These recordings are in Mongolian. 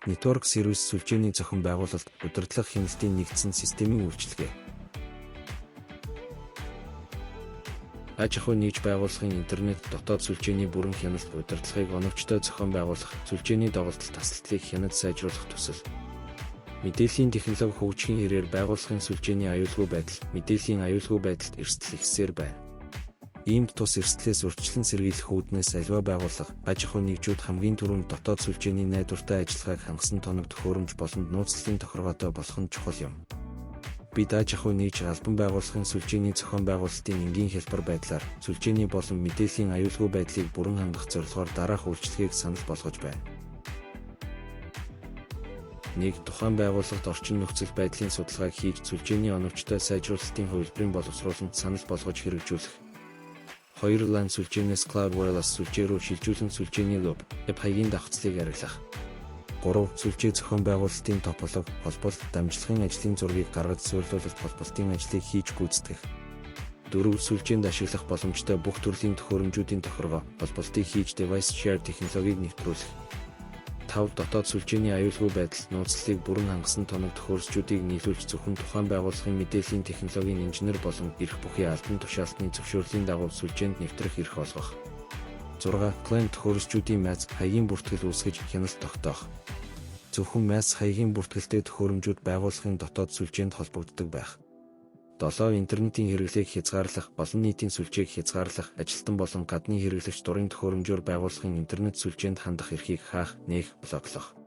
Network Service сүлжээний зохион байгуулалт, удирдлага хяналтын нэгдсэн системийн үйлчилгээ. Аж ахуй нэгж байгууллагын интернет дотоод сүлжээний бүрэн хяналт, удирдлагыг оновчтой зохион байгуулах, сүлжээний доголдол тасалдлыг хянаж сайжруулах төсөл. Мэдээллийн технологи хөгжихийн хэрээр байгууллагын сүлжээний аюулгүй байдал, мэдээллийн аюулгүй байдалд эрсдэл ихсээр байна. Иймд тус эрсдлээс урьдчилан сэргийлэх үүднээс аливаа байгууллага, аж ахуй нэгжүүд хамгийн түрүүнд дотоод сүлжээний найдвартай ажиллагааг хангасан тоног төхөөрөмж болон нууцлалын тохиргоотой болох нь чухал юм. Бид аж ахуй нэгж албан байгууллагын сүлжээний зохион байгуулалтын энгийн хялбар байдлаар сүлжээний болон мэдээллийн аюулгүй байдлыг бүрэн хангах зорилгоор дараах үйлчилгээг санал болгож байна. 1. Тухайн байгууллагт орчин нөхцөл байдлын судалгааг хийж сүлжээний оновчтой сайжруулалтын хувилбарын боловсруулалт санал болгож хэрэгжүүлэх. 2. LAN сүлжээнээс Cloud Wireless сүлжээ рүү шилжүүлэн сүлжээний loop, web хаягийн давхцлыг арилгах. 3. Сүлжээ зохион байгуулалтын топологи, холболт, дамжлагын ажлын зургийг гаргаж суурилуулалт холболтын ажлыг хийж гүйцэтгэх. 4. Сүлжээнд ашиглах боломжтой бүх төрлийн төхөөрөмжүүдийн тохиргоо, холболтыг хийж device share технологиг нэвтрүүлэх. 5. Дотоод сүлжээний аюулгүй байдал, нууцлалыг бүрэн хангасан тоног төхөөрөмжүүдийг нийлүүлж зөвхөн тухайн байгууллагын мэдээллийн технологийн инженер болон эрх бүхий албан тушаалтны зөвшөөрлийн дагуу сүлжээнд нэвтрэх эрх олгох. 6. Client төхөөрөмжүүдийн MAC хаягийн бүртгэл үүсгэж хяналт тогтоох. Зөвхөн MAC хаягийн бүртгэлтэй төхөөрөмжүүд байгууллагын дотоод сүлжээнд холбогддог байх. 7. Интернетийн хэрэглээг хязгаарлах, олон нийтийн сүлжээг хязгаарлах, ажилтан болон гадны хэрэглэгч дурын төхөөрөмжөөр байгууллагын интернет сүлжээнд хандах эрхийг хаах, нээх, блоклох.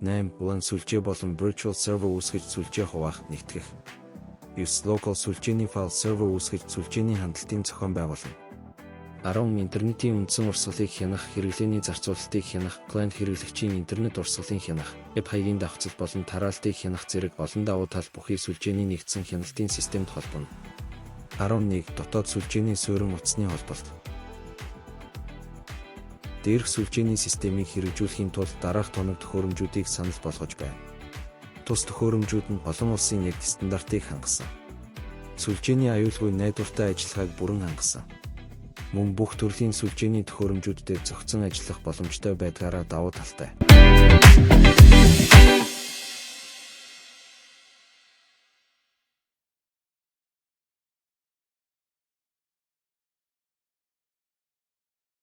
8. WLAN сүлжээ болон virtual server үүсгэж сүлжээ хуваах, нэгтгэх. 9. Local сүлжээний file server үүсгэж сүлжээний хандлтын зохион байгуулна. 10. Интернетийн үндсэн урсгалыг хянах, хэрэглээний зарцуулалтыг хянах, клиент хэрэглэгчийн интернет урсгалын хянах, веб хаягийн давхцал болон тараалтыг хянах зэрэг олон давуу тал бүхий сүлжээний нэгдсэн хяналтын системд холбоно. 11. Дотоод сүлжээний суурин утасны холболт. Дээрх сүлжээний системийг хэрэгжүүлэхийн тулд дараах тоног төхөөрөмжүүдийг санал болгож байна. Тус төхөөрөмжүүд нь олон улсын яг стандартыг хангасан. Сүлжээний аюулгүй найдвартай ажиллагааг бүрэн хангасан. Мөн бүх төрлийн сүлжээний төхөөрөмжүүдтэй зохицон ажиллах боломжтой байдгаараа давуу талтай.